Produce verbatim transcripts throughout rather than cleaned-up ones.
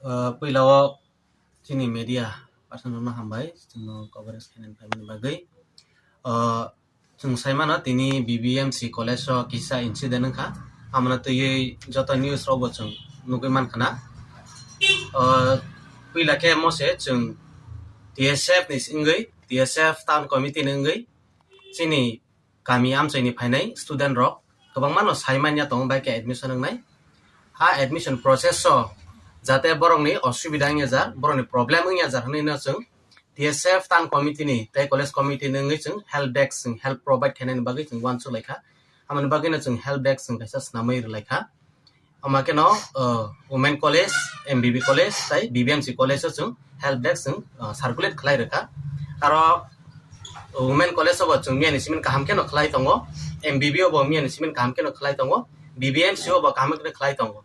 Ah, puila o chini media person rokno hambai, chwngno coverage khainani phaimani bagwi. Ah, chwng sai mano tini B B M C college o kisa incident wngkha, amoni twiwi joto news rokbo chwng nugwi mankha na. Ah, puila khe mose chwng T S F ni wngwi, T S F town committee ni wngwi chini kami amchaini phainai student rok kwbangma no sai manya tongo, bai khe admission wngnai. Ha admission process o jate borokni osubida wngya jar, borokni problem wngya jar hwnwi no chwng T S F town committee ni tei college committee ni wngwi chwng help desk, chwng help provide khainani bagwi chwng uansuk laikha. Amoni bagwi no chwng help desk chwng kaisa swnamwi rwlaikha. Ama khe no, uh, Women College, M B B College tei B B M C College o chwng help desk chwng, uh, circulate khlai rwkha. Aro Women College o bo chwng miyani simi kaham khe no khlai tongo, M B B o bo miyani simi kaham khe no khlai tongo, B B M C o bo kaham khe no khlai tongo.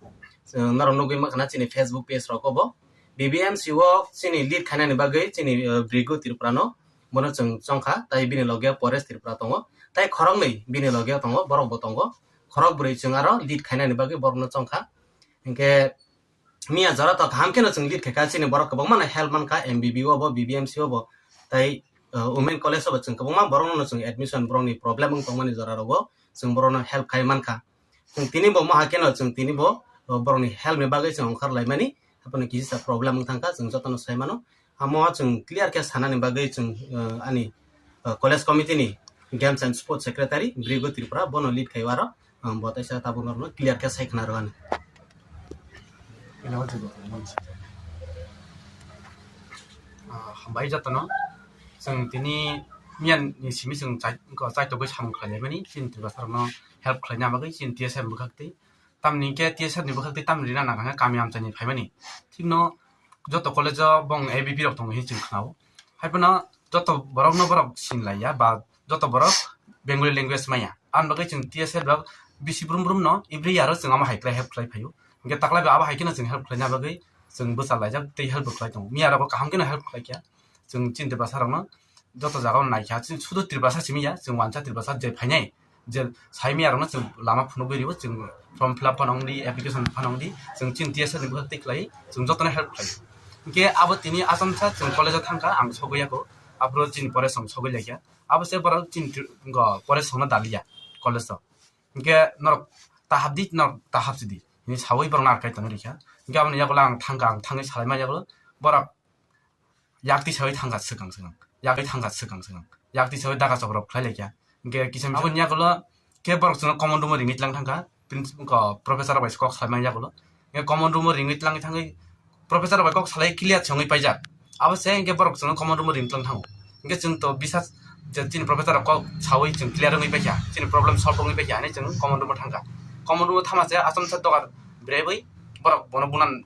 Chwng norok nugwi mankha na chini Facebook page rok o bo. B B M C o chini lead khainani bagwi chini, uh, Brigu Tripura no, bono chwng chongkha, tei bini loge Paresh Tripura tongo, tei khoroknwi bini loge tongo, borok bo tongo, khorok bwrwi chwng aro lead khainani bagwi borokno chongkha. Hinkhe miya jora to kaham kheno chwng lead khaikha, chini borok kwbangma no help mankha, M B B o bo, B B M C o bo, tei, uh, Women College o bo chwng kwbangma borokno chwng admission, borokni problem wng tongmani jora rogo chwng borokno help khai mankha. Chwng tini bo maha kheno chwng tini bo, uh, borokni help ni bagwi chwng ongkhar laimani, haphano kisa problem wng thangkha, chwng jotono sai mano. Amo chwng clear khe sanani bagwi chwng, uh, ani, uh, college committee ni Games and Sports Secretary Brigu Tripura bono lead khai aro, um, bo teisa tabuk norokno clear khe sai khna rwani. Ah, hambai jotono. Chwng tini miyan ni simi chwng chai-, chaitogwi samung khlai laimani, chini Tiprasa rokno help khlaina bagwi chini T S F bwkhak twi. Tamni hinkhe T S F ni bwkhak twi tamni rina nang kami amchaini phaimani. Thikno joto college o bong A B P rok tongo hinwi chwng khnao. Haiphano joto borokno borok sinlaiya ba joto borok Bengali language maya. Ani bagwi chwng T S F rok bisi brum brum no every year o chwng amo hai khlai help khlai phaio. Hinkhe taklai bo abo hai kheno chwng help khlaina bagwi chwng bwsa laijak tei help bo khlai tongo. Miya rogo kaham kheno help khlai kha. Chwng chini Tiprasa rokno joto jaga o naikha, chwng sudu Tiprasa simi ya, chwng wansa Tiprasa je phainai, je sai miya rokno chwng lama phunugwi rio, chwng form fill up phano wngdi, application phano wngdi, chwng chini T S F ni bwkhak twi khlai, chwng jotono help khlai. Hinkhe abo tini achomsa chwng college o thangkha, ang sogwi yago, aphuru chini pore chwng sogwi laikha, abo se borok chini twi-, go pore chwngno daliya college o. Hinkhe norok ta hapdi, norok ta hapsidi, hinwi sawi borokno arkai tongwi rikha. Hinkhe aboni yagulo ang thangkha, ang thangwi salaima yagulo borok yakti sawi thangkha swkang swkang, yakti thangkha swkang swkang, yakti sawi daga chok rok khlai laikha. Hinkhe kisa misa aboni yagulo khe borok chwngno common room o ringwi tlang thangkha, princ-, ko professor rok bai kok salmani yagulo. Hinkhe common room o ringwi tlangwi thangwi professor rok bai kok salai clear se wngwi paijak. Abo se hinkhe borok chwngno common room o ring tlang thango. Hinkhe chwng to bisas je chini professor rok kok sawi chwng clear wngwi paikha, chini problem solve wngwi paikha hinwi chwng common room o thangkha. Common room o thama se achomsa dogar brebwi borok bono bunan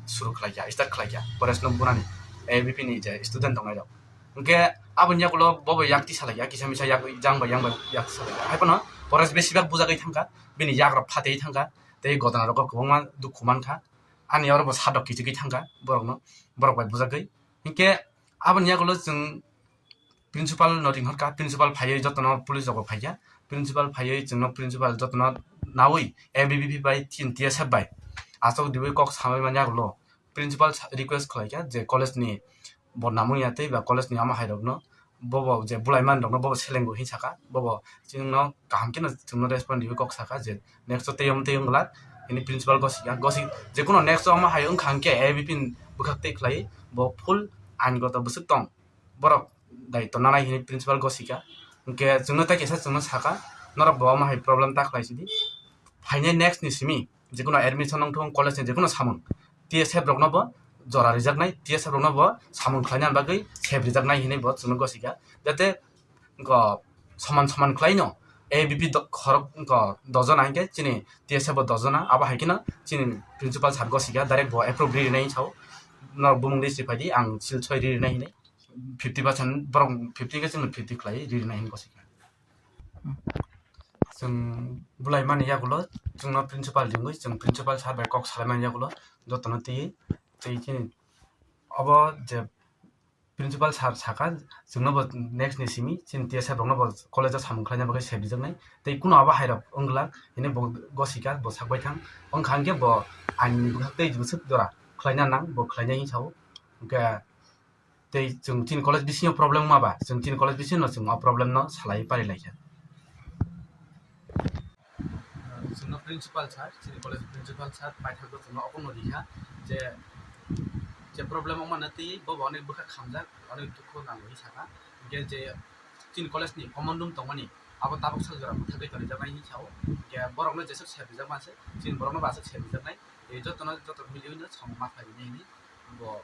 suru khlaikha, start khlaikha, Paresh no bunani, A B P ni je student tongnai rok. Hinkhe aboni yagulo bobo yakti salaikha, kisa misa yak, jang bai yang bai yakti salaikha. Haiphano Paresh besibak bujagwi thangkha, bini yak rok phatwi thangkha, tei godona rogo kwbangma dukhu mankha. Ani oro bo sadok kichigwi thangkha borokno, borok bai bujagwi. Hinkhe aboni yagulo chwng principal no ringhorkha, principal phaiwi jotono police rok bo phaikha, principal phaiwi chwngno principal jotono nawi A B V P bai chini T S F bai achuk diwi kok samai mani yagulo principal sa-, request khlaikha je college ni bo namung ya tei ba college ni ama hai rokno bobo je bulai man rokno bobo seleng bo hin saka, bobo chwngno kaham kheno chwngno respond riwi kok saka je next o tei omo tei wng glak, hini principal gosika, gosik jekuno next o omo hai wngkha hwnkhe A B P ni bwkhak tei khlai bo full ain goto bwswk tong, borok daitw nanai hini principal gosika, hwnkhe chwngno tei kaisa chwngno saka norok bo omo hai problem ta khlai sidi, phainai next ni simi jekuno admission wngthung college ni jekuno samung T S F rokno bo jora rijaknai, T S F rokno bo samung khlaina bagwi sep rijaknai hinwi bo chwngno gosika. Jate wngkha soman soman khlaino A B P do-, khorok wngkha dojona hinkhe chini T S F bo dojona, abo hai kheno chini principal sir gosika direct bo approve ri rinai sao, norok bumung list ri phaidi ang sil soi ri rinai hinwi fifty percent borok fifty khe chwngno fifty khlai ri rinai hinwi gosika. Chwng bulai mani yagulo chwngno principal ringwi chwng principal sir bai kok salaimani yagulo jotono twiwi tei chini obo je principal sir saka chwngno bo next ni simi chini T S F rokno bo college o samung khlaina bagwi sep rijaknai tei kuno abo hai rok wng glak hini bo gosika bo sak bai thang wngkha hwnkhe bo aini bwkhak tei bwswk jora khlaina nang, bo khlainai hinwi sao. Hwnkhe tei chwng chini college bisingo problem wngma ba, chwng chini college bisingo chwng o problem no salai pari lai kha. Chwngno principal sir, chini college principal sir paithakgo chwngno okhorno rikha je, je problem wngmano twi bo bo onek bwkha khamjak, onek dukhu nango hinwi sakha. Hwnkhe je chini college ni common room tongmani abo tabuk sal jora bwthagwi tonijak nai hinwi sao. Hwnkhe borokno jeswk sep rijak manse, chini borokno bo aswk sep rijaknai. Tei jotono joto miliwino samung ma khlai rwdi hinwi bo